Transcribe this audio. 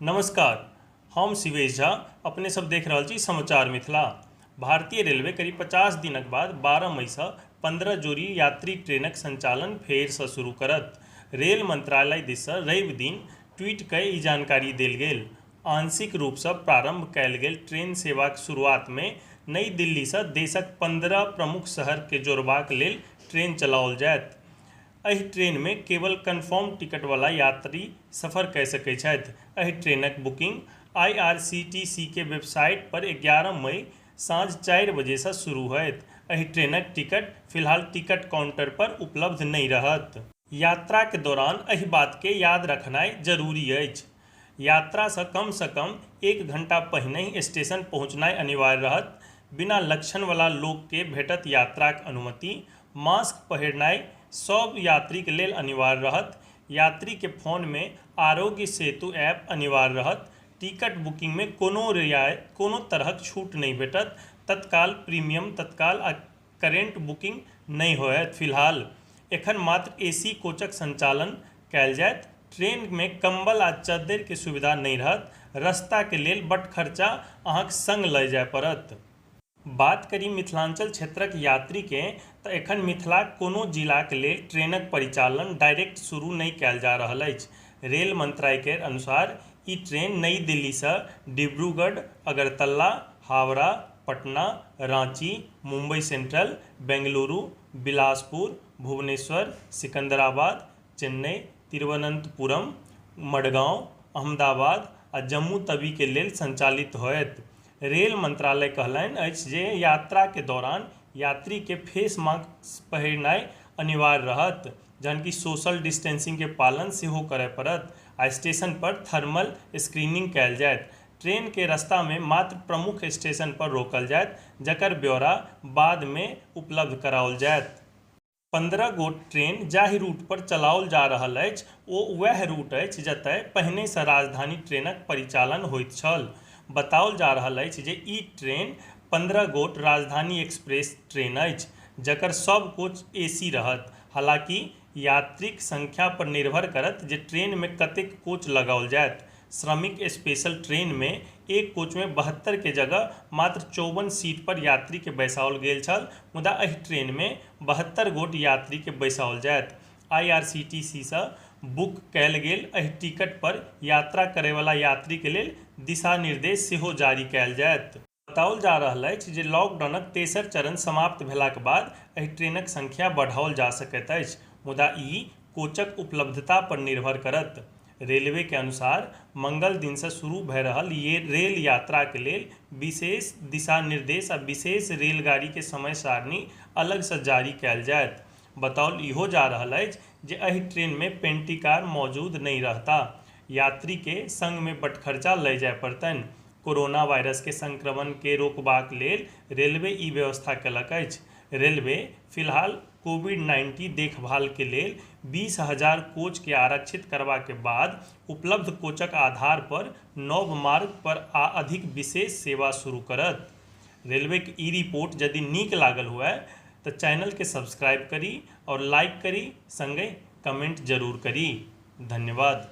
नमस्कार, हम शिवेश झा, अपने सब देख रहल छी समाचार मिथिला। भारतीय रेलवे करीब 50 दिनक बाद 12 मई सँ 15 जोड़ी यात्री ट्रेनक संचालन फेर सँ शुरू करत। रेल मंत्रालय दिस सँ रवि दिन ट्वीट कय ई जानकारी देल गेल। आंशिक रूप सँ प्रारंभ कयल गेल ट्रेन सेवाक शुरुआत मे नई दिल्ली सँ देशक 15 प्रमुख शहर के जोड़बाक लेल ट्रेन चलाओल जायत। एहि ट्रेन मे केवल कंफर्म टिकट वाला यात्री सफर कय सकैत छथि। एहि ट्रेनक बुकिंग आईआरसीटीसी के वेबसाइट पर 11 मई सांझ 4 बजे सँ शुरू होयत। एहि ट्रेनक टिकट फिलहाल टिकट काउंटर पर उपलब्ध नहि रहत। यात्रा के दौरान एहि बात के याद रखनाय जरूरी अछि। यात्रा सँ कम सँ कम एक घंटा पहिनहि स्टेशन पहुंचनाय अनिवार्य रहत। बिना लक्षण वाला लोक के भेटत यात्राक अनुमति। मास्क पहिरनाय सब यात्रीक लेल अनिवार्य रहत। यात्री के फोन मे आरोग्य सेतु ऐप अनिवार्य रहत। टिकट बुकिंग मे कोनो रियायत, कोनो तरहक छूट नहि भेटत। तत्काल, प्रीमियम तत्काल आ करेंट बुकिंग नहि होयत। फिलहाल एखन मात्र एसी कोचक संचालन कयल जायत। ट्रेन मे कंबल आ चद्दरि के सुविधा नहि रहत। रस्ता के लेल बटखर्चा अहाँक संग लय जाय पड़त। बात करी मिथिलांचल क्षेत्रक यात्री के त एखन मिथिलाक कोनो जिलाक लेल ट्रेनक परिचालन डायरेक्ट शुरू नहि कयल जा रहल अछि। रेल मंत्रालय केर अनुसार ई ट्रेन नई दिल्ली सँ डिब्रूगढ़, अगरतला, हावड़ा, पटना, रांची, मुंबई सेंट्रल, बेंगलुरु, बिलासपुर, भुवनेश्वर, सिकंदराबाद, चेन्नई, तिरुवनंतपुरम, मडगांव, अहमदाबाद आ जम्मू तवी के लेल संचालित होयत। रेल मंत्रालय कहलनि अछि जे यात्रा के दौरान यात्री के फेस मास्क पहिरनाय अनिवार्य रहत, जहन कि सोशल डिस्टेंसिंग के पालन सेहो करय पड़त आ स्टेशन पर थर्मल स्क्रीनिंग कयल जायत। ट्रेन के रास्ता मे मात्र प्रमुख स्टेशन पर रोकल जायत, जकर ब्यौरा बाद मे उपलब्ध कराओल जायत। 15 गोट ट्रेन जाहि रूट पर चलाओल जा रहल अछि ओ वैह रूट अछि जतय पहिने सँ राजधानी ट्रेनक परिचालन होइत छल। बताओल जा रहल अछि जे ई ट्रेन 15 गोट राजधानी एक्सप्रेस ट्रेन अछि, जकर सब कोच एसी रहत। हालांकि यात्रीक संख्या पर निर्भर करत जे ट्रेन मे कतेक कोच लगाओल जायत। श्रमिक स्पेशल ट्रेन मे एक कोच मे 72 के जगह मात्र 54 सीट पर यात्री के बैसाओल गेल छल, मुदा एहि ट्रेन मे 72 गोट यात्री के बैसाओल जायत। आईआरसीटीसी सँ बुक कयल गेल एहि टिकट पर यात्रा करय वाला यात्री के लेल दिशा निर्देश सेहो जारी कयल जायत। बताओल जा रहल अछि जे लॉकडाउनक तेसर चरण समाप्त भेलाक बाद एहि ट्रेनक संख्या बढ़ाओल जा सकैत अछि, मुदा ई कोचक उपलब्धता पर निर्भर करत। रेलवे के अनुसार मंगल दिन सँ शुरू भए रहल रेल यात्राक लेल विशेष दिशा निर्देश आ विशेष रेलगाड़ी के समय सारणी अलग सँ जारी कयल जायत। बताओल इहो जा रहल अछि जे एहि ट्रेन मे पेंटीकार मौजूद नहि रहता। यात्री के संग मे बटखर्चा लय जाय पड़तनि। कोरोना वायरस के संक्रमण के रोकबाक लेल रेलवे ई व्यवस्था केलक अछि। रेलवे फिलहाल कोविड-19 देखभाल के लेल 20,000 कोच के आरक्षित करबा के बाद उपलब्ध कोचक आधार पर नव मार्ग पर आ अधिक विशेष सेवा शुरू करत। रेलवे के ई रिपोर्ट यदि नीक लागल हुए त चैनल के सब्सक्राइब करी और लाइक करी, संगहि कमेंट जरूर करी। धन्यवाद।